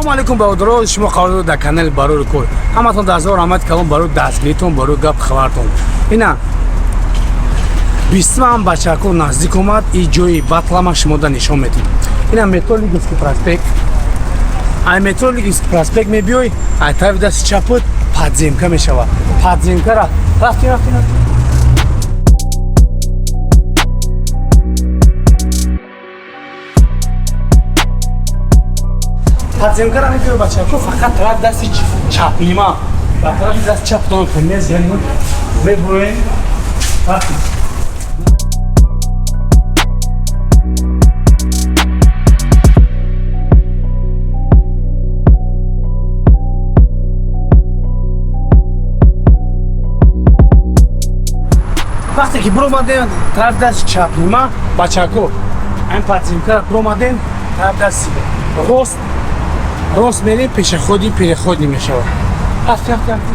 Ассалому алайкум, бародаро, шумо қарор доред дар канали Барори Кор. Ҳаматон дар зор раҳмати калон барои дастгиритон, барои гап хабартон. Ина бистумам, бачако, наздик омад и ҷои батлама шумо да нишон медиҳем. Ина метро Лиговский проспект. Ай метро Лиговский проспект мебиёй, ай тарафи дасти чапот подземка мешавад. Подземкара рафтем, рафтем, рафтем. Подземкара мебиёй, бачако, фақат тарафи дасти чапнима. Ба тарафи дасти чаптон мезанем, мебуроем. Рафтем. Вақте ки биромадем тарафи дасти чапнима, бачако, ҳамин подземкара биромадем, тарафи дасти рост рост мерем, пешеходный переходный мешавад. Рафти, рафти, рафти.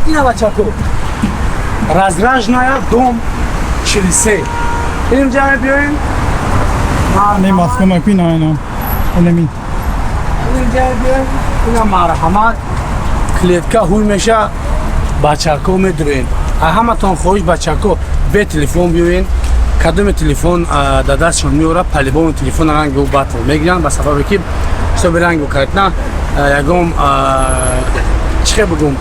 Ина, бачако, Разгражная, дом 43. Инҷа мебиёем. Не, Москва Маквин, ина. Инамин. Инҷа мебиёем. Ина, марҳамат, клетка ҳуй меша, бачако, медуроем. Ҳаматон хоҳиш, бачако, бе телефон биёен. Кадоме телефон дар дастшон меорад, по-любому телефон ранги ӯ батл мегиранд, ба сабабе ки ҳисоби ранги картна ягон чӣ хел бигӯм,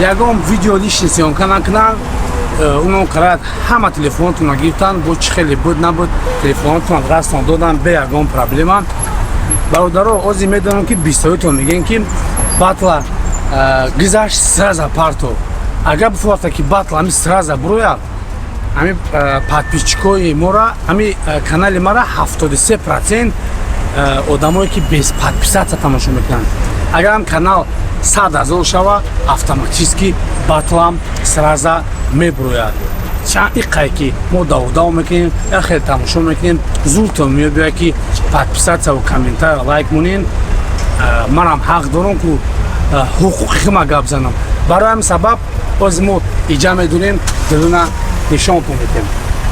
ягон видео лишний съёмка накунанд. Унон қарад ҳама телефонотонро гирифтанд, бо чӣ хеле буд набуд, телефонотон растон додан бе ягон проблема. Бародаро, ози медонам, ки бисоитон мегӯем, ки батла гузашт, сразу парто. Агар бифорта, ки батла ҳами сразу бурояд, ҳами подписчикои мора, ҳами канали мара 73% одамое, ки без подписаться тамошо мекунанд. Агарам канал 100 000 шава, автоматически батлам сразу мебурояд. Чанд иқае ки мо давдав мекунем, як хел тамошо мекунем, зуртон мебиёяд, ки подписаться комментария, лайк монен. Манам ҳақ дорам, ку ҳуқуқи хима гап занам. Барои ҳамин сабаб боз мо иҷа медонем, дилуна нишонтон медиҳем.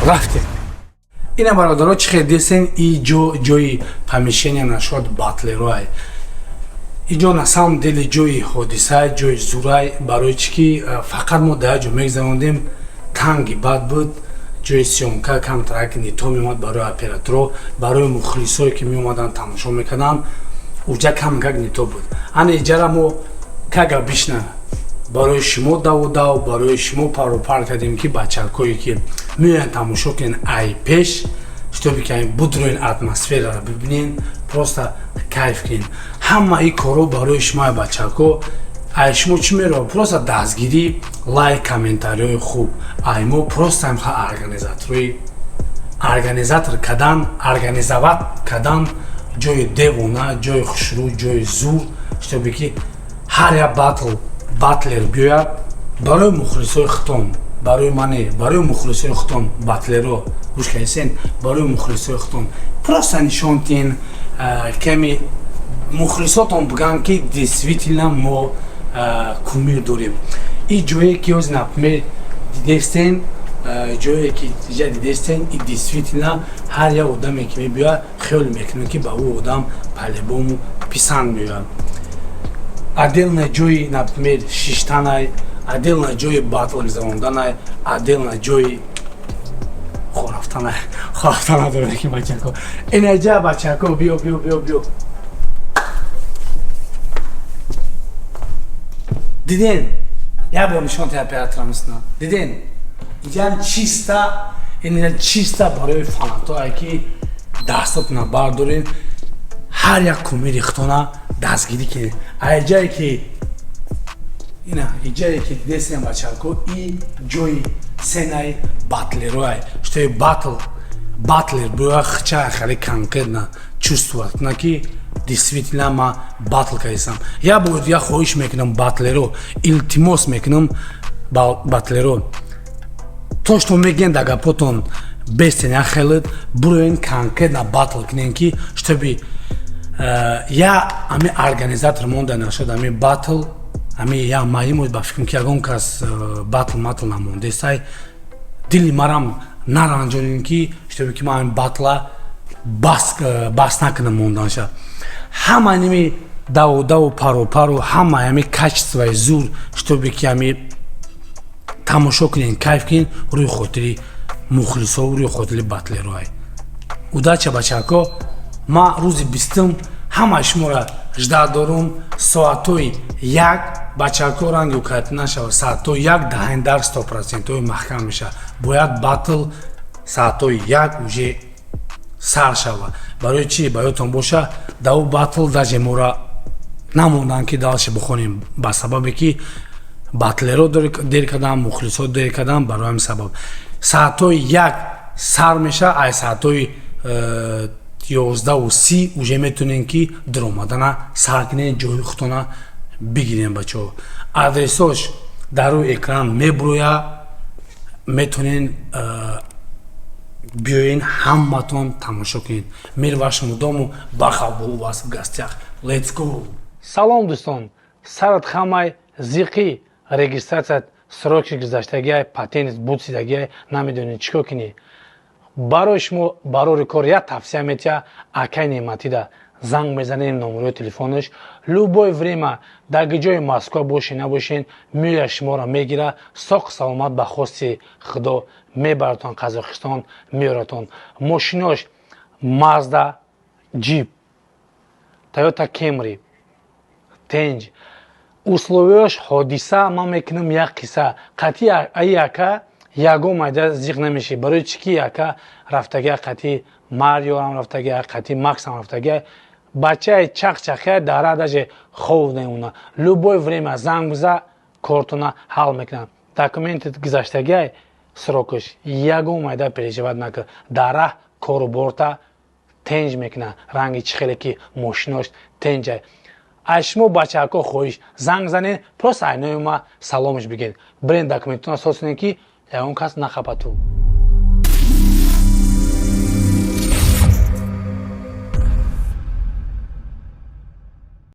Рафтем. Ина, бародаро, чӣ хел десен, и ҷо ҷои помещения нашод батлероай. Иҷо на самом деле ҷои ҳодиса, ҷои зурай. Барои чӣ ки фақат мо дар ҷо мегзарондем, танги бад буд, ҷои съёмка камтарак не то меомад барои операторо, барои мухлисое, ки меомаданд, тамошо мекарданд, уҷа камкак не то буд. Ана иҷара мо кага бишна барои шумо даву дав, барои шумо пару пар кардем, ки бачакое, ки меоянд, тамошо кунен ай пеш, чтобы ки будроин, атмосфераро бибинен, просто кайф кунен. Ҳама ин корҳо барои шумо, бачако. Ай шумо чӣ меро? Просто дастгирӣ, лайк, комментариҳои хуб. Ай мо просто организаторои организатор кадан, организовать кадан ҷои девона, ҷои хушрӯ, ҷои зур, чтобы ки ҳар як батлер биёяд барои мухлисои хитон, барои мане, барои мухлисои хитон. Батлеро гӯш кардисен, барои мухлисои хитон просто нишон тиҳен, ками мухлисотон бигӯянд, ки действительно мо кумир дорем. И ҷое ки ҳози, например, дидестен, ҷое ки иҷа дидестен, и действительно ҳар як одаме, ки мебиёяд, хиёл мекунад, ки ба ӯ одам по-любому писанд меояд. Отдельно ҷои, например, шиштанай, отдельно ҷои батл гузаронданай, отдельно ҷои хорафтанай. Хорафта надорем, ки, бачако, инаҷа, бачако, биё, биё, биё, биё. Диден, як бор нишон та операторам мисна. Диден, иҷам чиста, ин чиста барои фанатое, ки дастотона бардорен, ҳар як кумири хитона дастгирӣ кунед. Аҷае ки ина иҷае ки дидесем, бачако, и ҷои сценаи батлероай, что батлер бояд хча хеле конкретно чувствовать кунад, ки действительно ма батл кардисам. Як бор дигар хоҳиш мекунам, батлеро, илтимос мекунам, батлеро, то что мегӯянд дар гапотон. Бестен як хелет буроен, конкретно батл кунен, ки чтобы я ами организатор монда нашуд. Ами батл ами я маимуд, ба фикрам, ки ягон кас батл матл намондесай. Дили марам наранҷонем, ки чтобы ки ман ами батла бас накунам монданша. Ҳама ними даву даву, пару пару, ҳама ами качествои зур, чтобы ки ами тамошо кунен, кайф кунен, рӯи хотири мухлисо, рӯи хотири батлероай. Удача, бачако! Ма рӯзи 20-ум ҳамаи шуморо ждать дорум, соатҳои 1. Бачако, ранги укати нашава, соатҳои 1 даҳайн дар 100%-ои маҳкам мешавад. Бояд батл соатҳои 1 уже сар шава. Барои чӣ, ба ёдтон боша, дар ӯ батл даже мора намонданд, ки дальше бихонем, ба сабабе ки батлеро дер кардам, мухлисо дер кардам. Барои ҳамин сабаб соатҳои 1 сар меша. Ай соатҳои 11:30 уже метонем, ки даромадана сар кунем, ҷои худтона бигирем. Бачаҳо, адресош дар рӯи экран мебуроя, метонен биёен, ҳаматон тамошо кунед. Мир вашему дому! Баха был у вас в гостях. Let's go! Салом, дӯстон! Сарат хамай зиқӣ, регистрация срокши гузаштагиай, патент бутсидагиай, намедонед чӣ кор кунӣ. Барои шумо барори кор як тавсия метиҳа акай Неъматида. Занг мезанем, номерои телефонаш, любое время, дар ҷои Москва бошен, набошен, меоя, шуморо мегира, соқ саломат, ба хости Худо мебаратон Қазоқистон, меоратон. Мошинош Мазда, Джип, Тойота Кемри тенҷ, условияш ҳодиса. Ман мекунам як қисса қатъи аи ака, ягон майда зиқ намешӣ. Барои чӣ ки ака рафтагия, қатъи Мариоам рафтагия, қатъи Максам рафтагия, бачаи чақчақия дара даже хов намемона. Любое время занг биза, кортона ҳал мекунад. Документи гузаштагиай срокаш, ягон майда переживать накун, дар раҳ кору борта тенҷ мекунад. Ранги чӣ хеле ки мошинош тенҷай. Аз шумо, бачаҳако, хоҳиш: занг занед, просто айнои ма саломаш бигед, бирен, документона созкунед, ки ягон кас нахапату.